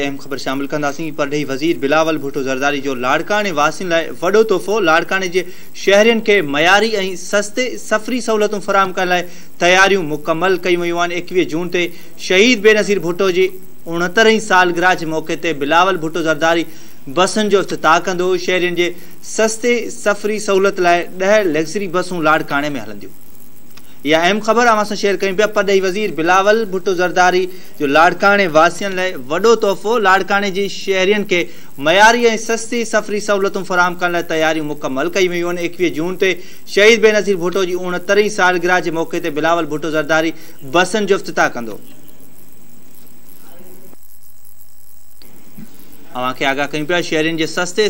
اهم خبر شامل ڪنداسين، پرڏيهي وزير بلاول ڀٽو زرداري جو لاڙڪاڻي واسين لاء وڏو تحفو، لاڙڪاڻي جي شهرين کي معياري ۽ سستي سفري سهولتون فراهم ڪرڻ لاء تياريون مڪمل ڪيون ويون آهن، 21 جون تي شهيد بينظير ڀٽو جي 69 هين سالگرهه جي موقعي تي بلاول ڀٽو زرداري بسن جو افتتاح ڪندو، شهرين جي سستي سفري سهولت لاء 10 لگزري بسون لاڙڪاڻي ۾ هلنديون. اها اهم خبر اوهان سان شيئر ڪيون پيا، پرڏيهي وزير بلاول ڀٽو زرداري جو لاڙڪاڻي واسين لاء وڏو تحفو، لاڙڪاڻي جي شهرين کي معياري ۽ سستي سفري سهولتون فراهم ڪرڻ لاء تياريون مڪمل ڪيون ويون آهن، 21 جون تي شهيد بينظير ڀٽو جي 69 هين سالگرهه جي موقعي تي بلاول ڀٽو زرداري بسن جو افتتاح ڪندو. اوهان کي آگاهه ڪيون پيا، شهرين جي سستي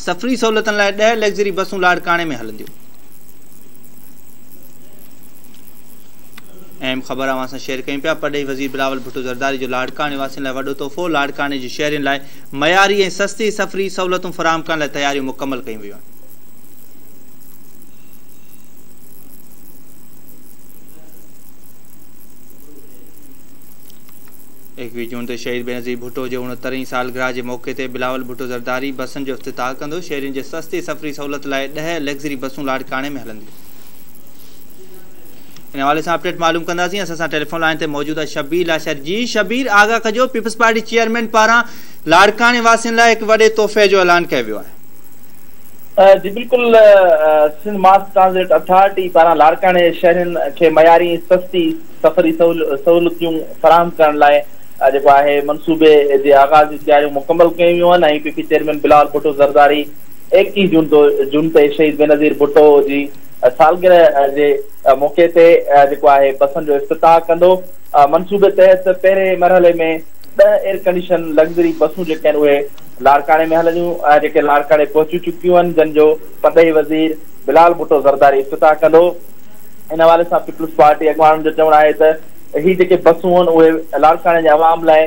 سفري سهولتن لاء 10 لگزري بسون لاڙڪاڻي ۾ هلنديون. اهم خبر اوهان سان شيئر ڪيون پيا، پرڏيهي وزير بلاول ڀٽو زرداري جو لاڙڪاڻي واسين لاء وڏو تحفو، لاڙڪاڻي جي شهرين لاء معياري ۽ سستي سفري سهولتون فراهم ڪرڻ لاء تياريون مڪمل ڪيون ويون آهن. 21 جون تي شهيد بينظير ڀٽو جي 69 هين سالگرهه جي موقعي تي بلاول ڀٽو زرداري بسن جو افتتاح ڪندو، شهرين جي سستي سفري سهولت لاء 10 لگزري بسون لاڙڪاڻي ۾ هلنديون. ان حوالي سان اپڊيٽ معلوم ڪنداسين، اسان سان ٽيليفون لائين تي موجود آهي شبير لاشاري. جي شبير آگاهه ڪجو، پيپلز پارٽي چيئرمين پاران لاڙڪاڻي واسين لاء هڪ وڏي تحفي جو اعلان ڪيو ويو آهي. جي بلڪل سنڌ ماس ٽرانزٽ اٿارٽي پاران لاڙڪاڻي جي شهرين کي معياري ۽ سستي سفري سهولتيون فراهم ڪرڻ لاء جيڪو آهي منصوبي جي آغاز جون تياريون مڪمل ڪيون ويون آهن ۽ P P chairman Bilawal Bhutto Zardari 21 جون تي شهيد بينظير ڀٽو جي سالگرهه جي موقعي تي جيڪو آهي بسن جو افتتاح ڪندو. منصوبي تحت پهرين مرحلي ۾ 10 ايئرڪنڊيشن لگزري بسون جيڪي آهن اهي لاڙڪاڻي ۾ هلنديون جيڪي لاڙڪاڻي پهچي چڪيون آهن جن جو پرڏيهي وزير بلال ڀٽو زرداري افتتاح ڪندو. ان حوالي سان پيپلز پارٽي اڳواڻن جو چوڻ آهي ته هي جيڪي بسون آهن اهي لاڙڪاڻي جي عوام لاء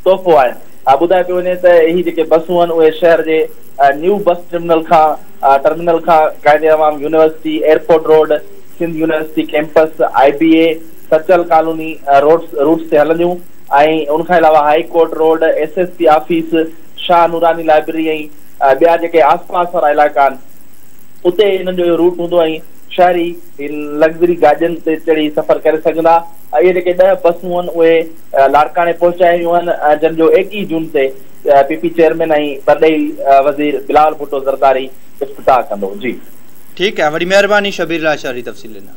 تحفو آهن. ٻڌايو پيو وڃي ته هي جيڪي بسون آهن اهي شهر جي نيو بس ٽرمينل کان ٽرمينل کان Quaid Awam university, airport road, Sindh university campus, I B A, Sachal colony roads routes تي هلنديون ۽ ان کان علاوه high court road, S S P office, Shah Noorani library ۽ ٻيا جيڪي آس پاس وارا علائقا آهن اتي انهن جو اهو روٽ هوندو ۽ شهري هن لگزري گاڏين تي چڙهي سفر ڪري سگهندا. اهي جيڪي 10 بسون آهن اهي لاڙڪاڻي پهچايون ويون آهن جن جو 21 جون تي پي پي چيئرمين ۽ پرڏيهي وزير بلاول ڀٽو زرداري افتتاح ڪندو. جي. ٺيڪ آهي وڏي مهرباني شبير لاشاري تفصيل ڏنا.